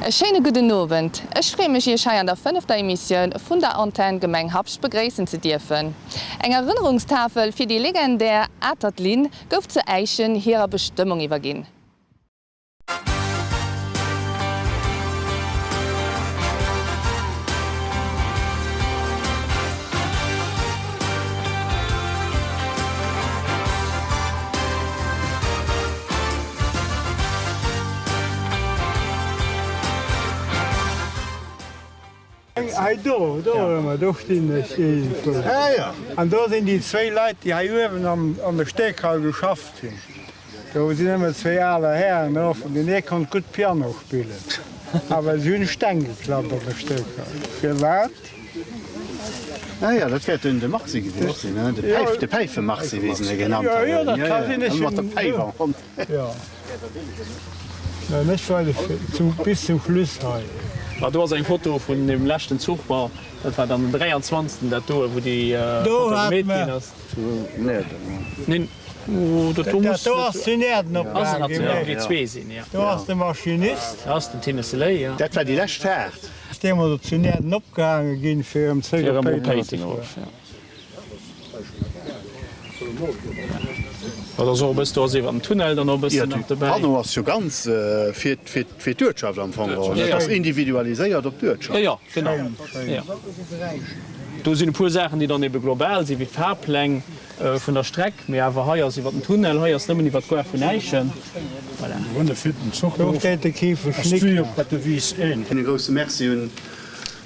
E schéine gudden Owend. Ech freeë mech Iech hei an der fënnefter Emissioun vun der Antenn Gemeng Habscht begréissen ze dierfen. Eng Erënnerungstafel fir déi legendär Atert Linn gouf zu Äischen hirer Bestëmmung iwwerginn. Hei do, do ëmmer, do stinn ech iergendwou. An do sinn déi zwéi Leit, déi hei uewen an der Steekhaul geschafft hunn. Do sinn ëmmer zwéi aler Hären erof an deen ee konnt gutt Piano spillen. Awer si hunn Steng geklappt an der Steekhaul. Firwat? Ah jo, dat wäert den de Marcy gewiescht sinn, de Päif, de Päife-Marcy, wéi se e genannt hunn. Jo, jo, dat ka sinn. Ech mat der Päif am Mond. Jo. Mä ech war bis zum Schluss hei. Ah, do ass eng Foto vun dem leschten Zuch. Bon, dat war dann den 23. dat do, wou déi Foto gemeet ginn ass. Neen, dat do muss. Dat do ass zu Näerden opgehaangen ginn. Do ass de Maschinist. Dat ass den Tinnes Ley, jo. Dat war déi lescht Faart. Ass deemools op zu Näerden opgehaange ginn, fir erëm zréck op Péiteng ze fueren. Dat ass och e bëssen, do ass iwwer den Tunnel dann och e bëssen nach dobäi. De Panneau ass jo ganz fir d'Uertschaft am Fong geholl. Dat ass individualiséiert op d'Uertschaft. Jo, jo, genau. Do sinn e puer Saachen, déi dann ebe global sinn, wéi d'Fahrpläng vun der Streck, mee awer hei ass iwwer den Tunnel, hei ass nëmmen iwwer d'Gare vun Äischen. Voilà. Do steet de Kiefer Schnick nach. E grousse Merci un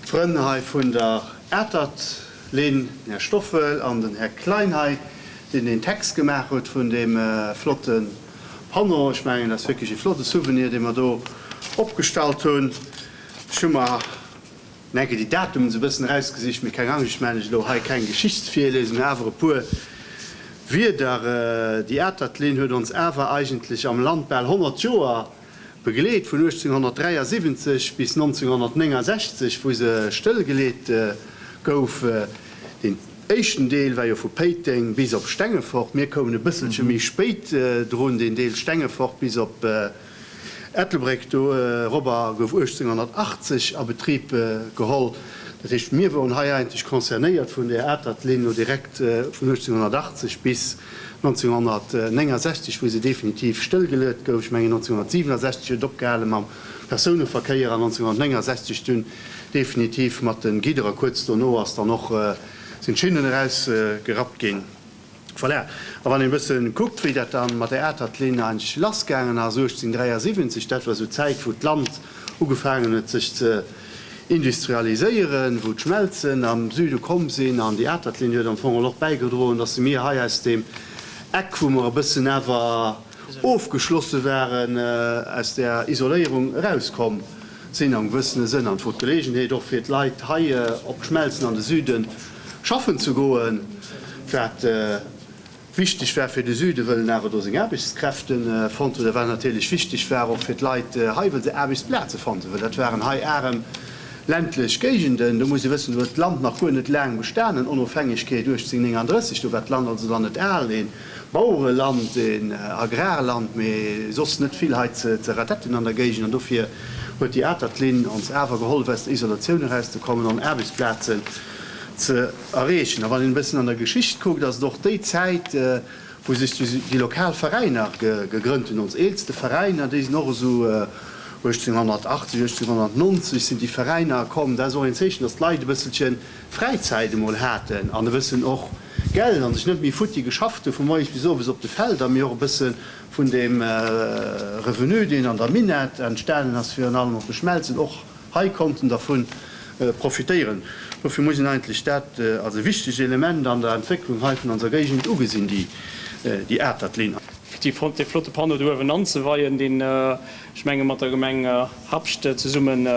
d'Frënn hei vun der Atert. Lynn, den Här Stoffel an den Här Klein hei, deen deen Text gemaach huet vun deem flotte Panneau. Ech mengen, dat ass wierklech e flotte Souvenir, dee mer do opgestallt hunn. Ech hu mer nach eng Kéier déi Datumen esou e bëssen erausgesicht, mee keng Angscht, ech maachen lech elo hei keng Geschichtsvirlesung, mee awer e puer Wierder. Déi Atert-Linn huet ons awer eigentlech am Land bal 100 Joer Begleet vun 1873 bis 1969, wou se stëllgeleet gouf. Deen éischten Deel war jo vu Péiteng bis op Stengefort. Mir koumen e bësselche méi spéit drun, deen Deel Stengefort bis op Ettelbréck do erobber gouf 1880 a Betrib geholl. Dat heescht, mir woren hei eigentlech concernéiert vun där Atertlinn no direkt vun 1880 bis 1969, wou se definitiv stëllgeluet gouf, ech mengen 1967 huet et opgehale mam Persouneverkéier an 1969 dunn definitiv mat de Gidder a kuerz dono ass dann och, sinn d'Schinnen erausgerappt ginn. Voilà. A wann een e bësse kuckt, wéi dat da mat der Atertlinn eigentlech lassgaangen ass, 1873, dat war esou d'Zäit, wou d'Land ugefaangen huet sech ze industrialiséieren, wou d'Schmelzen am Süde komm sinn an déi Atertlinn huet am Fong och bäigedroen, dass mir hei aus deem Eck, wou mer e bëssen awer ofgeschlosse waren, aus där Isoléierung erauskomm sinn am gewëssene Sënn. An et wor d'Geleegenheet och fir d'Leit hei op d'Schmelzen an de Süde schaffen ze goen, wat Wichteg war fir de Süden, wëll en awer do seng Aarbechtskräfte fonnt huet, a wat natierlech wichteg war och fir d'Leit hei, wëll se Aarbechtsplaze fonnt hunn, well dat waren hei arem ländlech Géigenden. Do muss ee wëssen, do huet d'Land nach guer net laang bestanen, Onofhängegkeet 1839, do war d'Land also dann net al, ee Bauereland, een Agrarland, mee soss net vill hei ze radetten an der Géigend. An dofir huet déi Atertlinn ons awer gehollef, aus der Isolatioun erauszekommen an Aarbechtsplazen ze Erreechen. A wann een e bëssen an der Geschicht kuckt, ass et och déi Zäit, wou sech déi lokal Veräiner gegrënnt hunn. Ons eelste Veräiner, déi sinn och esou 1880, 1890 sinn déi Veräiner komm. Dat ass och een Zeechen, datt d'Leit e bësselche Fräizäit emol haten an e bëssen och Geld an sech net méi futti geschafft hu vu moies bis owes op de Felder, mee och e bësse vun deem Revenu, deen an der Minett entstanen ass, virun allem op de Schmelzen, och Hei konnten dervu profitéieren. Dofir muss een eigentlech dat als e wichtegt Element an der Entwécklung hei vun onser Géigend ugesinn, déi Atertlinn. Dee flotte Panneau do uewen anzeweien, deen, ech menge mat der Gemeng Habscht zesummen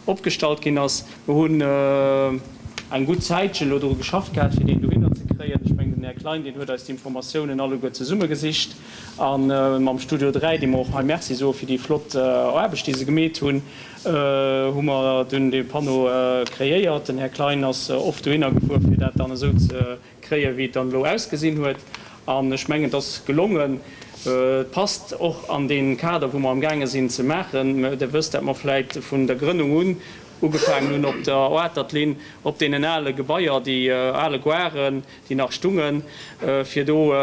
opgestallt ginn ass. Mer hunn eng gutt Zäitchen elo dru geschafft gehat, fir deen dohinner ze kréien. Ech mengen, den Här Klein, deen huet eis déi Informatiounen alleguer zesummegesicht. A mam Studio 3, deem mer och hei Merci soe fir déi flott Aarbecht, déi se gemeet hunn, hu mer dunn dee Panneau kreéiert. Den Här Klein ass oft dohinner gefuer, fir dat dann esou ze kréien, wéi et dann elo ausgesinn huet. An ech mengen, et ass gelongen. Et passt och an dee Kader, wou mer amgaange sinn ze maachen. Der wësst, dat mer vläicht vun der Grënnung un ugefaangen hunn op der Atertlinn, op deenen ale Gebaier, déi ale Garen, déi nach stungen, fir do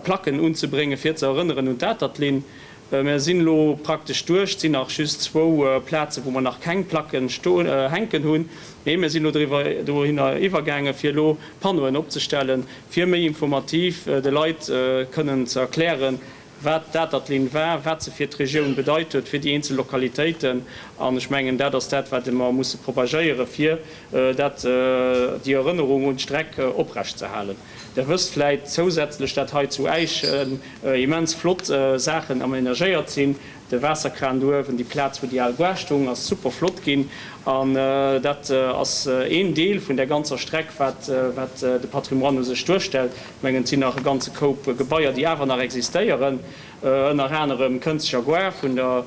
Placken unzebréngen, fir ze erënneren un d'Atertlinn. Mer sinn elo praktesch duerch. Et sinn nach just zwou Plazen, wou mer nach keng Placken hänken hunn. Mee mir sinn elo driwwer dohinner iwwergaangen, fir elo Panneauen opzestellen, fir méi informativ de Leit kënnen ze erklären, wat d'Atertlinn war, wat se fir d'Regioun bedeit huet, fir déi eenzel Lokalitéiten. An ech mengen, dat ass dat, wat mer musse propagéieren, fir dat, déi Erënnerung un d'Streck oprechtzeerhalen. Der wësst vläit zousätzlech, dat hei zu Äischen immens flott Saachen aménagéiert sinn. De Waasserkran do uewen, déi Plaz, wou déi al Gare stoung, ass super flott ginn. An dat ass een Deel vun där ganzer Streck, wat de Patrimoine u sech duerstellt. Ech mengen, et sinn nach e ganze Koup Gebaier, déi awer nach existéieren, ënner anerem d'Kënzeger Gare vun der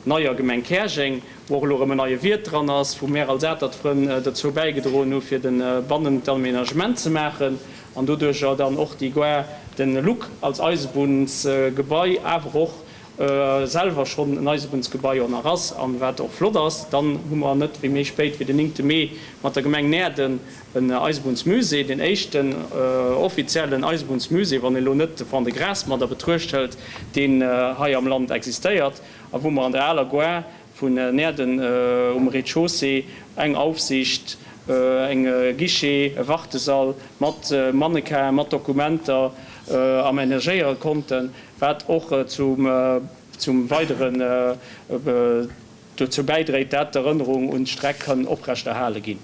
neier Gemeng Käerjeng, wou och elo erëm en neie Wiert dran ass, wou mär als Atert-Frënn dozou bäigedroen hu fir de Bannentaménagement ze maachen an doduercher dann och déi Gare de Look als Eisebunnsgebai, awer och selwer schonn en Eisebunnsgebai och nach ass an wat och flott ass. Dann hu mer net wéi méi spéit wéi den 9 Mee mat der Gemeng Näerden en Eisebunnsmusée, deen éischten offiziellen Eisebunnsmusée, wann een elo net de Fond-de-Gras mat a Betruecht hëlt, deen hei am Land existéiert a wou mer an der aler Gare vun Näerden um Rez-de-chaussée eng Aufsicht, eng Guichet, e Wartesall mat Mannequinen, mat Dokumenter amenagéiere konnten, wat och zum weideren dozou bäidréit, dat d'Erënnerung un d'Streck kann oprechterhale ginn.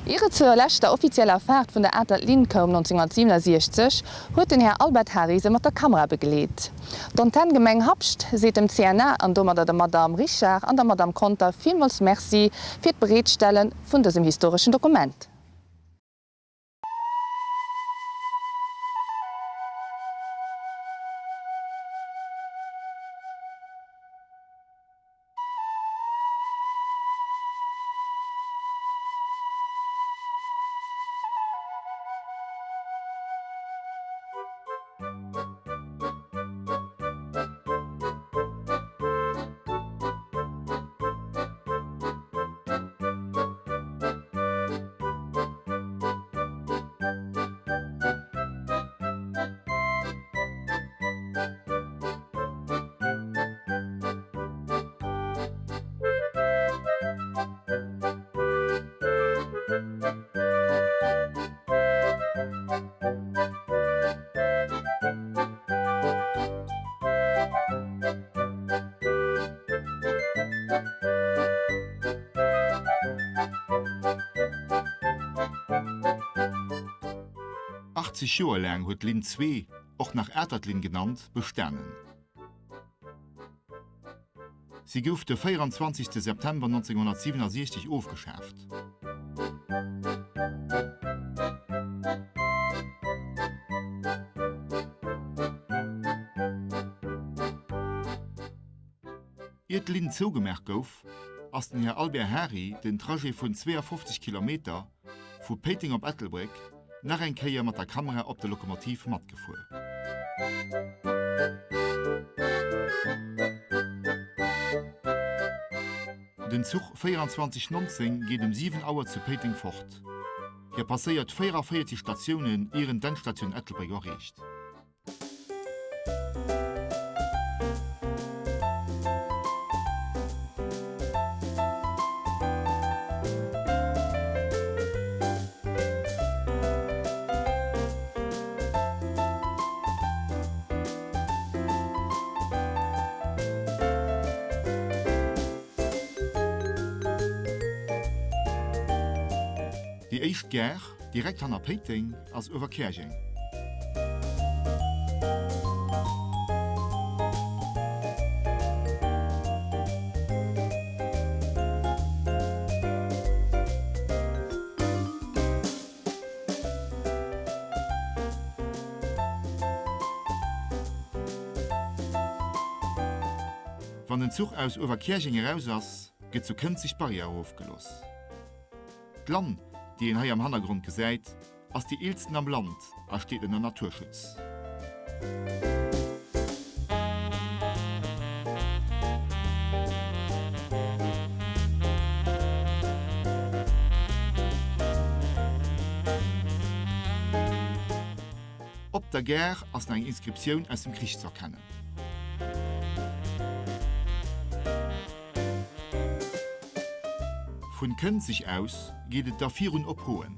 Ier et zur leschter offizieller Faart vun der Atert Linn koum 1967, huet den Här Albert Hary se mat der Kamera begleet. D'Antenn Gemeng Habscht seet dem CNA an domadder der Madamm Richard an der Madamm Conter villmools Merci fir d'Bereetstelle vun dësem historeschen Dokument. 80 Joer laang huet d'Linn 2, och nach Atertlinn genannt, bestanen. Si gouf de 24 September 1967 ofgeschaaft. Ier d'Linn zougemaach gouf, ass den Här Albert Hary den Trajet vun 52 Kilometer vu Péiteng op Ettelbréck nach eng Kéier mat der Kamera op der Lokomotiv matgefuer. Den Zuch 2419 geet um 7 Auer zu Péiteng fort. Hie passéiert 44 Statiounen ier en d'Endstatioun Ettelbréck erreecht. Déi éischt Gare direkt hanner Péiteng ass Uewerkäerjeng. Wann den Zuch aus Uewerkäerjeng eraus ass, gëtt zu Kënzeg d'Barrière erofgelooss. D'Lann. déi een hei am Hannergrond gesäit, ass déi eelsten am Land a steet ënner Naturschutz. Op der Gare ass nach eng Inscriptioun aus dem Krich z'erkennen. Vun Kënzeg aus geet et da virun op Hoen.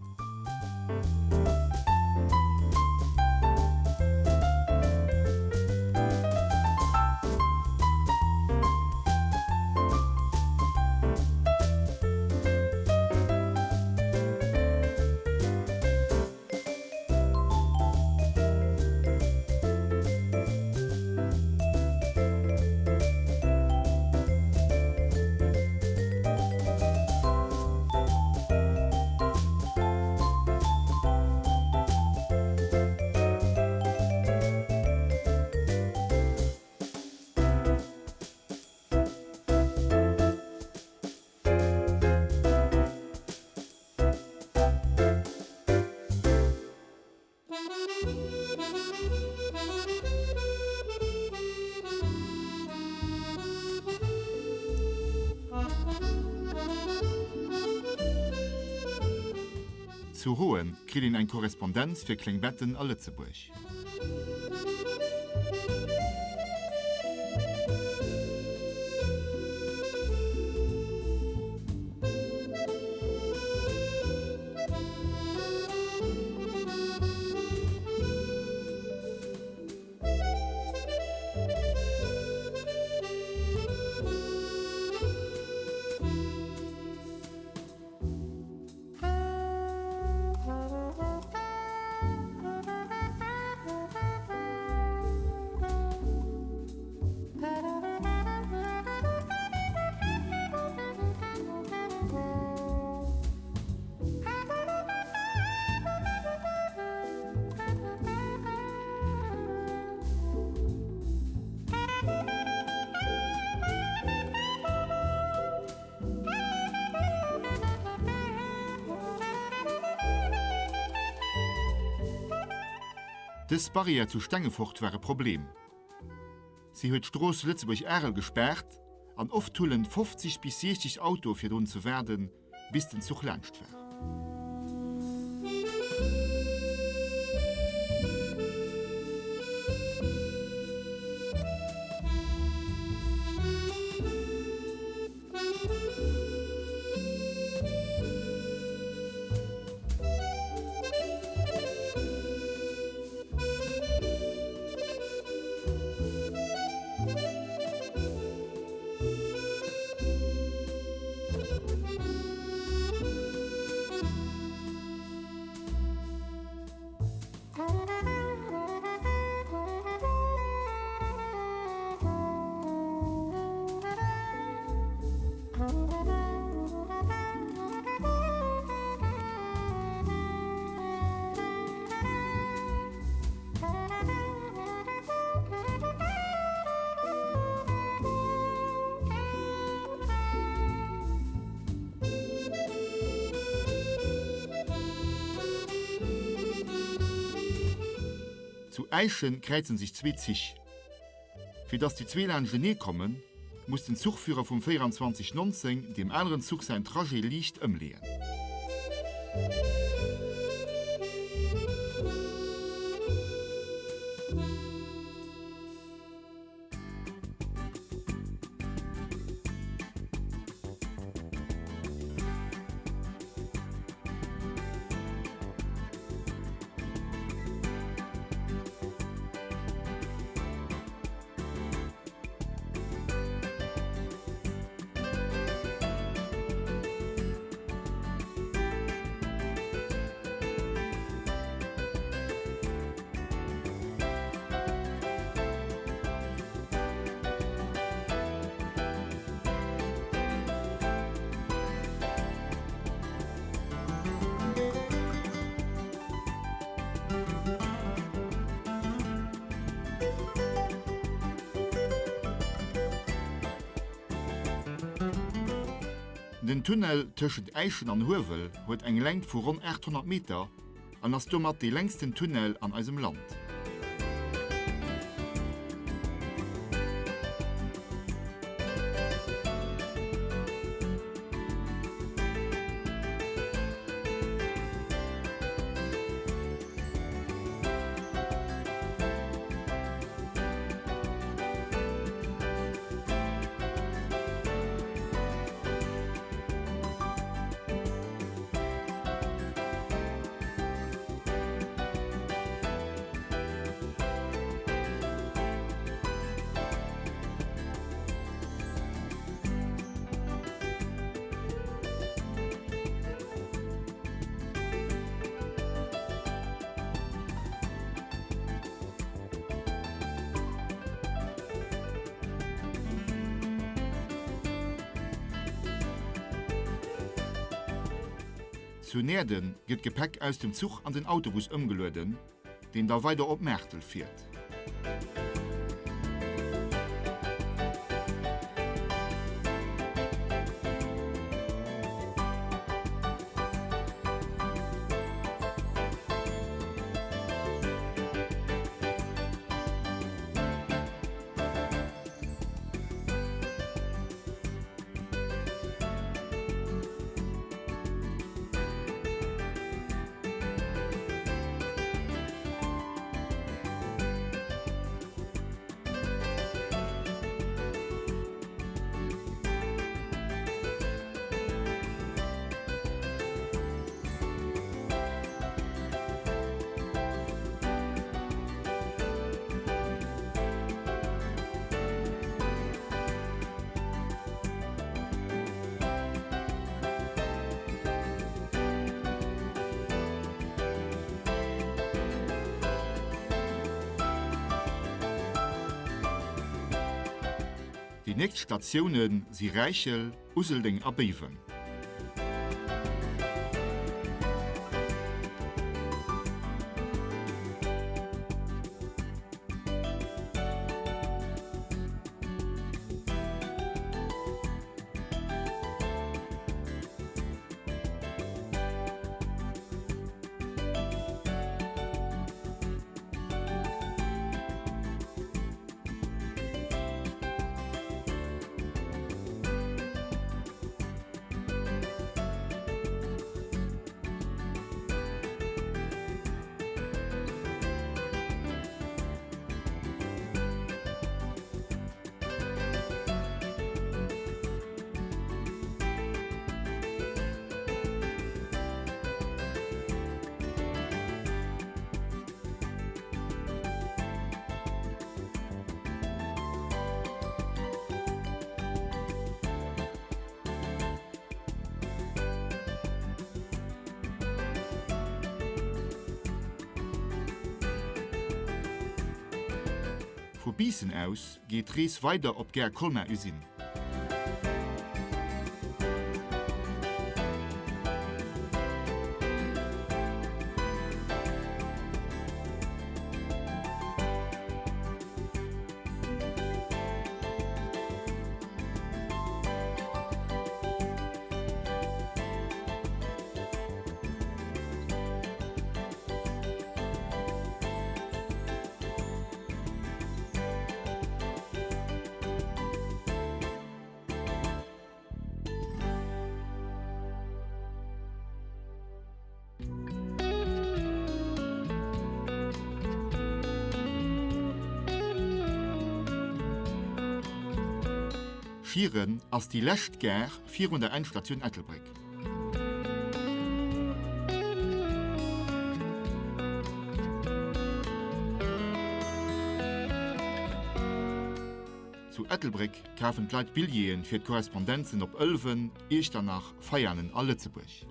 Zu Hoen kritt een eng Korrespondenz fir Kléngbetten a Lëtzebuerg. Dës Barrière zu Stengefort war e Problem. Si huet d'Strooss Lëtzebuerg-Arel gespaart an oft hullen 50 bis 60 Autoe virdrun ze waarden, bis den Zuch laanscht war. Zu Äischen kräizen sech zwee Zich. Fir dass déi zwee laanschtenee kommen, muss den Zuchführer vum 24 19 deem aneren Zuch säin Trajet liicht ëmleeën. Den Tunnel tëschent Äischen an Huewel huet eng Längt vu ronn 800 Meter an ass domat dee längsten Tunnel an eisem Land. Zu Näerden gëtt d'Gepäck aus dem Zuch an den Autobus ëmgelueden, deen da weider op Maartel fiert. Déi nächst Statioune si Räichel, Useldeng a Béiwen. Vu Biissen aus geet d'Rees weider op d'Gare Colmar-Usine. Schieren ass déi lescht Gare virun der Endstatioun Ettelbréck. Zu Ettelbréck kafen d'Leit Billjeeën fir d'Korrespondenzen op Ëlwen, Iechternach, Veianen a Lëtzebuerg.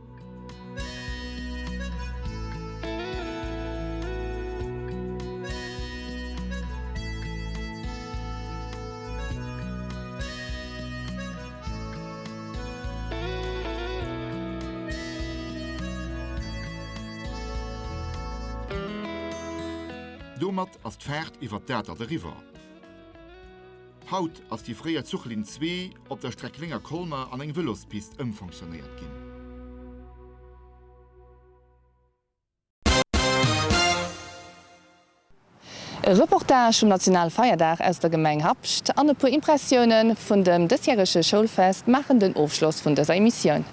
Domat ass d'Faart iwwer d'Atert eriwwer. Haut ass déi fréier Zuchlinn 2 op der Streck Lénger-Colmer an eng Vëlospist ëmfonctionnéiert ginn. E Reportage vum Nationalfeierdag aus der Gemeng Habscht an e puer Impressioune vun dem dësjärege Schoulfest maachen den Ofschloss vun dëser Emissioun.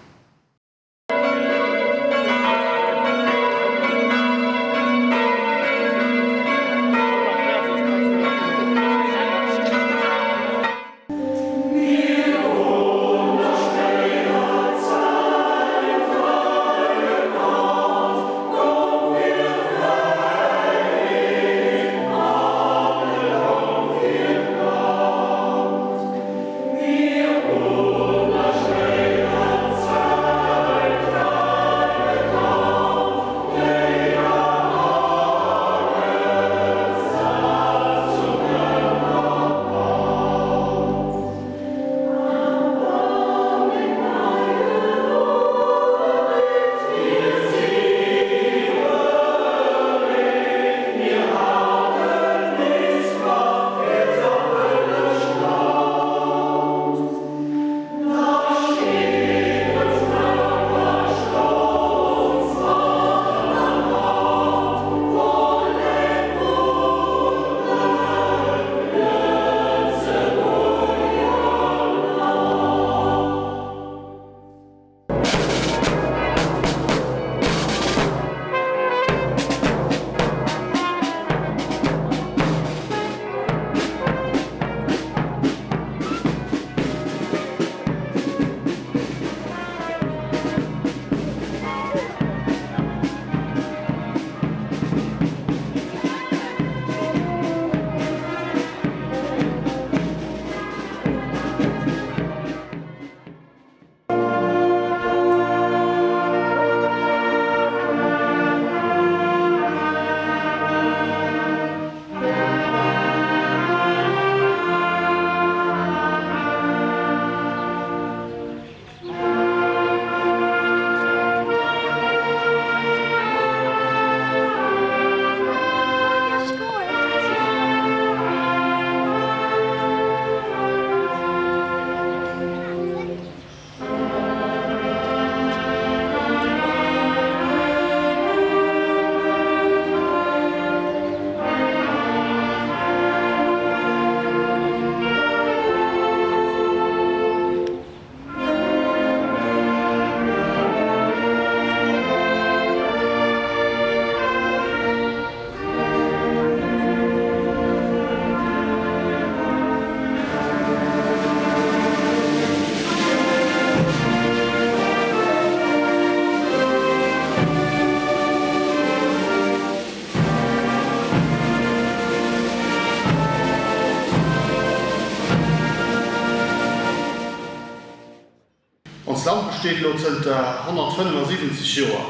Onst Land besteet elo zënter 175 Joer,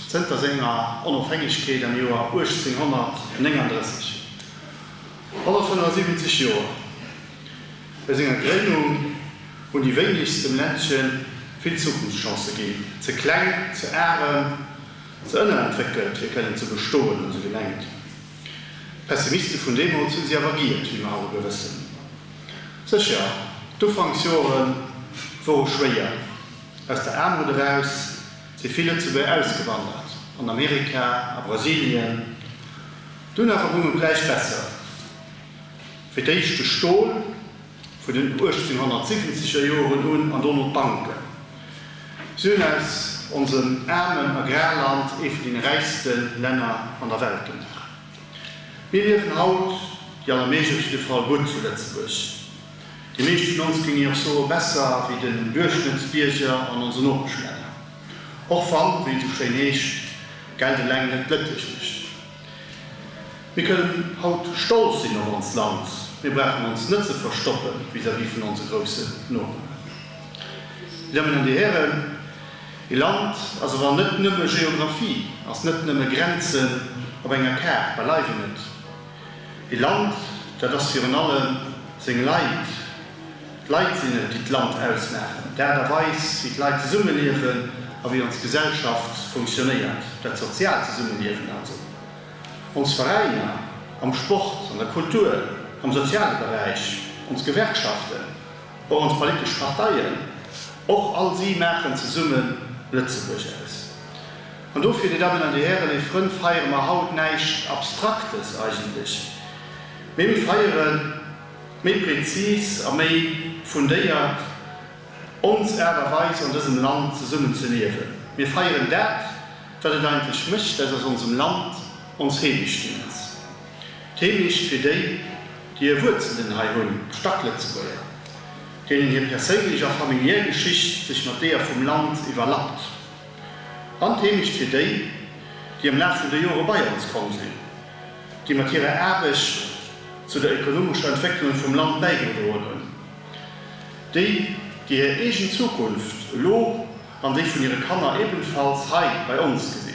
zënter senger Onofhängegkeet am Joer 1839. 175 Joer! Bei senger Grénnung hunn déi wéinegst dem Ländche vill Zukunftschancë ginn. Ze kleng, ze arem, ze ënnerentwéckelt fir kënnen ze bestoen, hu se gemengt. D'Pessimiste vun deemools hu si awer giert, wéi mer alleguer wëssen. Sécher, d'Ufanksjore wore schwéier. Aus der Aarmut eraus si vill Lëtzebuerger ausgewandert, an Amerika, a Brasilien. Dunn awer goung et gläich besser. Fir d'éischt de Stol, vun den 1870 er Joren un, an dono d'Banken. Si hunn aus onsem aarmen Agrarland ee vun deene räichste Länner an der Welt gemaach. Mir liewen haut, déi allermeescht op jidde Fall, gutt zu Lëtzebuerg. Déi meescht vun ons, géing ech och soen, besser wéi den Duerchschnëttsbierger an onsen Nopeschlänner. Och wann, wéi et esou schéin heescht, Geld eleng net glécklech mécht. Mir kënnen haut stolz sinn op onst Land. Mir brauchen ons net ze verstoppe vis-à-vis vun onse groussen Noperen. Dir Dammen an Dir Hären, ee Land ass awer net nëmme Geographie, ass net nëmme Grenzen op enger Kaart, beileiwe net. Ee Land, dat ass virun allem seng Leit. D'Leit sinn et, déi d'Land ausmaachen. D'Aart a Weis, wéi d'Leit zesummeliewen a wéi ons Gesellschaft funktionéiert, dat soziaalt Zesummeliewen also. Ons Veräiner am Sport, an der Kultur, am soziale Beräich. Ons Gewerkschaften, och ons politesch Parteien, och all si maachen zesumme Lëtzebuerg aus. An dofir, Dir Dammen an Dir Hären, léif Frënn, feiere mer haut näischt Abstraktes eigentlech, mee mir feiere méi prezis a méi fundéiert ons Aart a Weis an dësem Land zesummen ze liewen. Mir feieren dat, wat et eigentlech mécht, dass aus onsem Land ons Heemecht ginn ass. D'Heemecht fir déi, déi hir Wuerzelen hei hunn, d'Stacklëtzebuerger, deenen hir perséinlech a familiär Geschicht sech mat deeër vum Land iwwerlappt. An d'Heemecht fir déi, déi am Laf vun de Jore bei ons komm sinn, déi mat hirer Aarbecht zu der ekonomescher Entwécklung vum Land bäigedroen hunn, déi, déi hir eegen Zukunft elo an déi vun hire Kanner ebenfalls hei bei ons gesinn.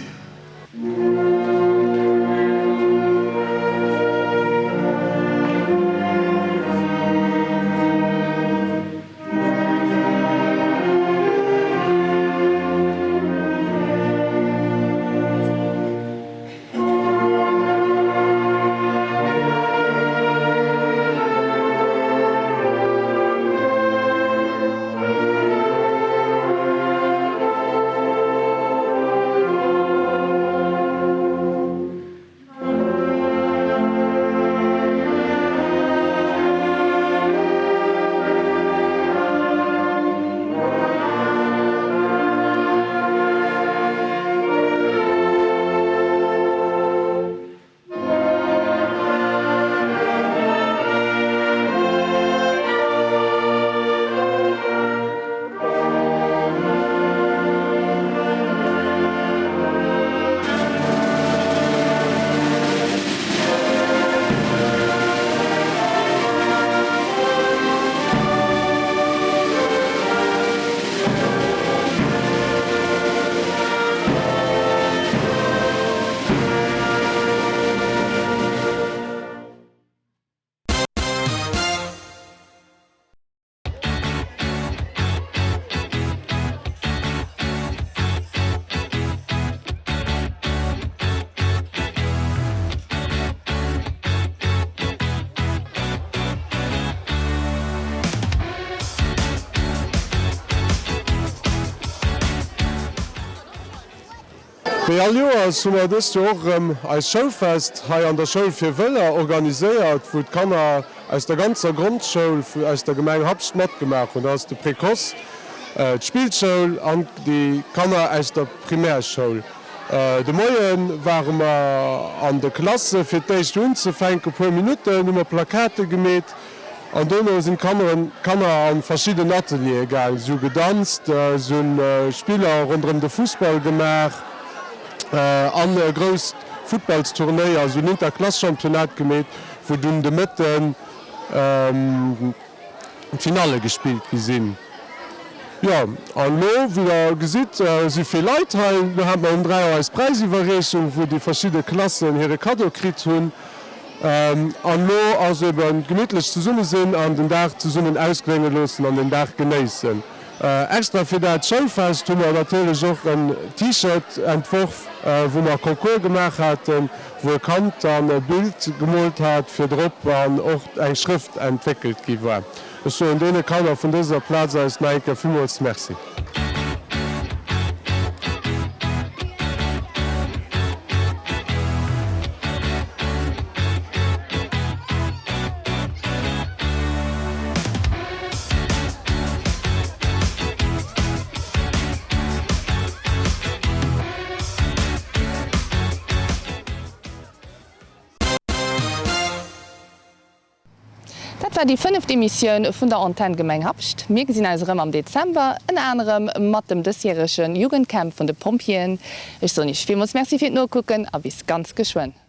Wéi all Joers hu mer dëst Joer och erëm eist Schoulfest hei an der Schoul fir Wëller organiséiert, wou d'Kanner aus der ganzer Grondschoul aus der Gemeng Habscht matgemaach hunn. Dat ass de Précoce, d'Spillschoul an déi Kanner aus der Primärschoul. De Moie ware mer an de Klasse fir d'éischt unzefänken, e puer Minutten hu mer Plakate gemeet an dono sinn d'Kanner a verschidden Ateliere gaang. Si hu gedanzt, si hu Spiller ronderëm de Fussball gemaach an e grousst Futtballsturnéier, si hunn Interklass-Championnat gemeet, wou dunn de Mëtten d'Finalle gespillt gi sinn. Jo, an elo, wéi der gesitt, si vill Leit hei. Lo hate mer um 3 Auer eis Präisiwwerreechung, wou déi verschidde Klassen hire Kaddo kritt hunn. An elo ass eben gemittlech zesumme sinn an den Dag zesummen ausklénge loossen an den Dag genéissen. Extra fir dat Schoulfest hu mer natierlech och en T-Shirt entworf, wou mer e Concours gemaach haten, wou e Kand dann e Bild gemoolt hat fir drop an och eng Schrëft entwéckelt gi war. Ech soen deene Kanner vun dëser Plaz aus nach eng Kéier villmools Merci. Dat war déi fënneft Emissioun vun der Antenn Gemeng Habscht. Mir gesinn eis erëm am Dezember, ënner anerem mat dem dësjärege Jugendcamp vun de Pompjeeën. Ech soen Iech villmools Merci fir d'Nokucken a bis ganz geschwënn.